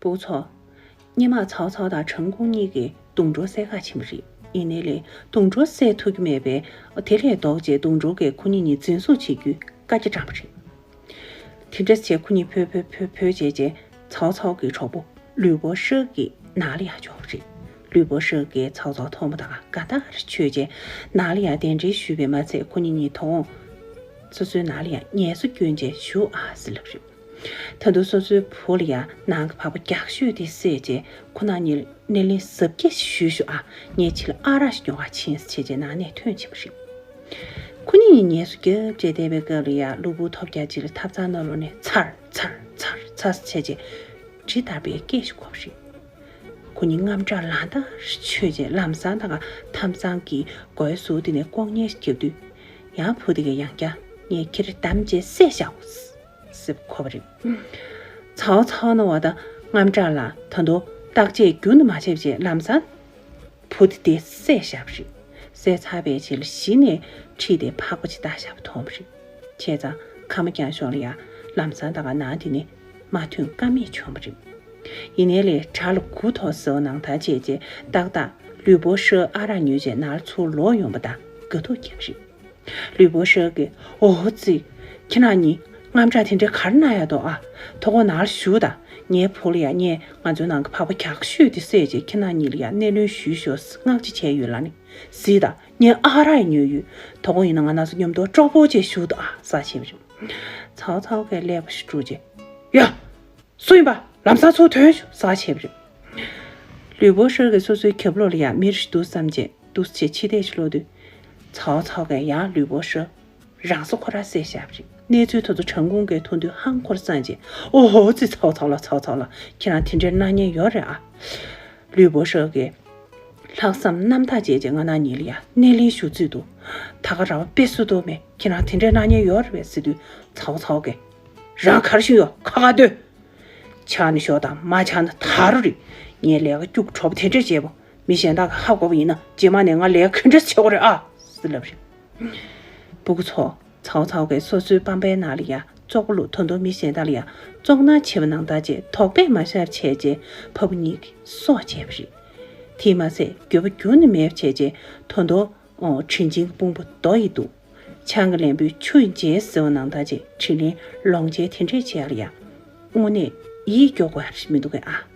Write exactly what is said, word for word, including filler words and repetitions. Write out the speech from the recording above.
སྤུ་གུ་ཚོ། སྔོན་མ་ཚའོ་ཚའོ་དང་ཁྲང་ཀུང་གཉིས་ཀྱིས་དུང་སྒྲོལ་བསད་ག་ཕྱིན་པ་རེད། ཡིན་ནའི་ལས་དུང་སྒྲོལ་བསད་ཐུབ་ཀྱི་མེད་པས། དེ་ལས་ལྡོག་རྗེས་དུང་སྒྲོལ་གྱིས་ཁོ་གཉིས་གཉིས་འཛིན་བཟུང་བྱེད་རྒྱུའི་བཀའ་རྒྱ་བཀྲམ་པ་རེད། དེ་འདྲ་བྱས་ཁོ་གཉིས་བྲོས་བྲོས་བྲོས་བྲོས་བྱས་རྗེས་ཚའོ་ཚའོ་གི་གྲོགས་པོ་ལུས་པོ་ཧྲི་གི་ནང་ལ་ཡར་འབྱོར་བ་རེད། ལུས་པོ་ཧྲི་གིས་ཚའོ་ཚའོ་མཐོང་པ་དང་དགའ་ཐག་ཆོད་རྗེས་ནང་ལ་ཡར་གདན་འདྲེན་ཞུས་པས་མ་ཚད་ཁོ་གཉིས་གཉིས་དོ་དགོང་སོ་སོའི་ནང་ལ་ཡར་ངལ་གསོ་སྐྱོན་བྱས་བཞུགས་ཨ་ཟེར་ལབ་རེད། ད་དུང་སོ་སོའི་བུ་ལ་ཡང་ནང་གི་བག་པ་རྒྱག་ཤོས་དེ་བསད་རྗེས་ཁོ་རང་གཉིས་སྣེ་ལེན་གཟབ་རྒྱས་ཞུས་ཤོག་ཨ། ངས་ཕྱི་ལ་ཨ་རག་ཞིག་ཉོ་ག་ཕྱིན་ཟེར་བྱས་རྗེས་ནང་ནས་ཐོན་ཕྱིན་པ་རེད། ཁོ་གཉིས་གཉིས་ངལ་གསོ་རྒྱབ་བྱས་བསྡད་པའི་སྐབས་ལ་ཡང་གློ་བུར་ཐོལ་རྒྱག་ཅིག་ལ་ཐབ་ཚང་ནང་ལོགས་ནས་ཚར་ཚར་ཚར་ཚར་བྱས་རྗེས་གྲི་འདར་བའི་སྐད་ཞིག་གོ་བ་རེད། ཁོ་གཉིས་དངངས་སྐྲག་ལན་ལྟར་ཆོད་རྗེས་ལམ་སང་ད་ག་ཐབ་ཚང་གི་སྒོའི་ཟུར་དེ་ནས་ལྐོག་ཉན་ཞིག་བརྒྱབ་དུས། ཡང་བུ་དེ་གས་ཡང་བསྐྱར་ངས་ཁྱེད་རང་བསྡམས་བྱས་བསད་བཞག་གོ་ཟེར་གོ་བ་རེད། ཚའོ་ཚའོ་ན་བ་ད་དངངས་སྐྲག་ལ་ད་དུང་བརྟག་དཔྱད་རྒྱུན་དུ་མ་བྱས་བྱས་ལམ་སང་བུ་དེ་དེ་བསད་བཞག་པ་རེད། བསད་ཚར་བའི་རྗེས་ལ་གཞི་ནས་ཁྲིད་དེ་ཕག་པ་ཅིག་བཏགས་བཞག་པ་མཐོང་བ་རེད། བྱས་ཙང་ཁ་མ་རྐྱང་ཤོག་ལ་ཡ་ལམ་སང་ད་ག་ནང་དེ་ནས་མ་ཐོན་ཀ་མེད་བྱུང་བ་རེད། ཡིན་ནའི་ལས་དགྲ་ལ་མགུ་ཐོག་ཟེར་བ་ནང་ལྟར་བྱས་རྗེས་ཏག་ཏག་ལུས་པོ་ཧྲི་ཨ་རག་ཉོས་རྗེས་ནང་ལ་ཚུར་ལོག་ཡོང་པ་དང་དགའ་སྡུག་བརྒྱབ་པ་རེད། ལུས་པོ་ཧྲི་གིས་ཨོ་ཧོ་ཙི། ཁྱེད་རང་གཉིས་དངངས་སྐྲག་དེ་འདྲའི་ག་རེ་གནང་ཡག་འདུག་ཨ། དོ་དགོང་ནང་ལ་བཞུགས་དང་། ངའི་བུ་ལ་ཡ་ངས་ང་ཚོའི་ནང་གི་བག་པ་རྒྱག་ཤོས་དེ་བསད་རྗེས་ཁྱེད་རང་གཉིས་ལ་ཡ་སྣེ་ལེན་ཞུས་ཤོག་མངགས་ཅིག་བྱས་ཡོད་ལ་ནི། གཟིགས་དང་། ངས་ཨ་རག་ཉོས་ཡོད། དོ་དགོང་ཡིན་ན་ང་རང་ཚོ་མཉམ་དུ་ཀྲོག་པོ་བྱས་བཞུགས་དང་ཨ་ཟེར་བྱས་པ་རེད། ཚའོ་ཚའོ་གིས་ཀླད་པ་ཞིག་དཀྲུགས་རྗེས། ཡ། སུ་ཡིན་པ། ལམ་སང་ཚུར་ཐོན་ཤོག་ཟེར་བྱས་པ་རེད། ལུས་པོ་ཧྲི་གིས་སོ་སོའི་རྒྱབ་ལོགས་ལ་ཡ་མི་རེ་ཞིག་འདུག་བསམ་རྗེས་འདུག་སེ་ཕྱི་བལྟས་ཤིག་ལོག་དུས། ཚའོ་ཚའོ་གིས་ཡང་ལུས་པོ་ཧྲི་རང་སྲོག་ཁོ་རང་བསད་བཞག་པ་རེད། གནས་ཚུལ་དེ་ཚོ་ཁྲང་ཀུང་གིས་མཐོང་དུས་ཧང་ཁོར་སངས་རྗེས་ཨོ་ཧོ་ཙི། ཚའོ་ཚའོ་ལགས། ཚའོ་ཚའོ་ལགས། ཁྱེད་རང་དེ་འདྲའི་གནང་མཁན་ཡོད་རེད་ཨ། ལུས་པོ་ཧྲི་གིས་ལྷག་བསམ་རྣམ་དག་བྱས་རྗེས་ང་རང་གཉིས་ལ་ཡ་སྣེ་ལེན་ཞུ་རྩིས་འདུག་ད་ག་རང་དཔེ་བཟོ་འདུག་མེད། ཁྱེད་རང་དེ་འདྲའི་གནང་མཁན་ཡོད་རེད་པས་ཟེར་དུས་ཚའོ་ཚའོ་གིས་རང་ག་རེ་ཤེས་ཡོད། ཁ་ཁ་སྡོད། ཆགས་ནས་ཤོག་དང་མ་ཆགས་ན་ད་རུ་རེད། ངས་ལས་ཀ་སྐྱུག་བྲོ་པོ་དེ་འདྲས་བྱས་པ་མི་གཞན་དག་གིས་ཧ་གོ་བ་ཡིན་ན་རྗེས་མ་ནས་ང་ལས་ཀ་ག་འདྲས་བྱེད་དགོས་རེད་ཨ་ཟེར་ལབ་རེད། སྤུ་གུ་ཚོ། ཚའོ་ཚའོ་གིས་སོ་སོའི་པང་པའི་ནང་ལ་ཡ་བཙོག་པ་བླུགས། ད་དུང་མི་གཞན་དག་ལ་ཡ་བཙོག་ནག་བྱེད་པ་ནང་ལྟར་བྱས་དོགས་པས་མ་ཤར་བྱས་རྗེས་ཕ་བུ་གཉིས་ཀྱི་སྲོག་བཅད་པ་རེད། དེས་མ་ཚད་འགྱོད་པ་རྒྱུན་ནས་མེད་པ་བྱས་རྗེས་ད་དུང་ཨོ། དྲིན་ཆེན་གྱི་དཔུང་པ་རྡོ་ཡིས་གཏུགས། ཆང་གི་ལན་བུས་ཆུ་ཡིས་འཇལ་ཟེར་བ་ནང་ལྟར་བྱས་དྲིན་ལན་ལོག་འཇལ་དེ་འདྲས་བྱེད་ཡག་ལ་ཡ། དངོས་གནས་ཡིད་སྐྱོ་དགོས་ཡག་ཞིག་མི་འདུག་གས་ཨ།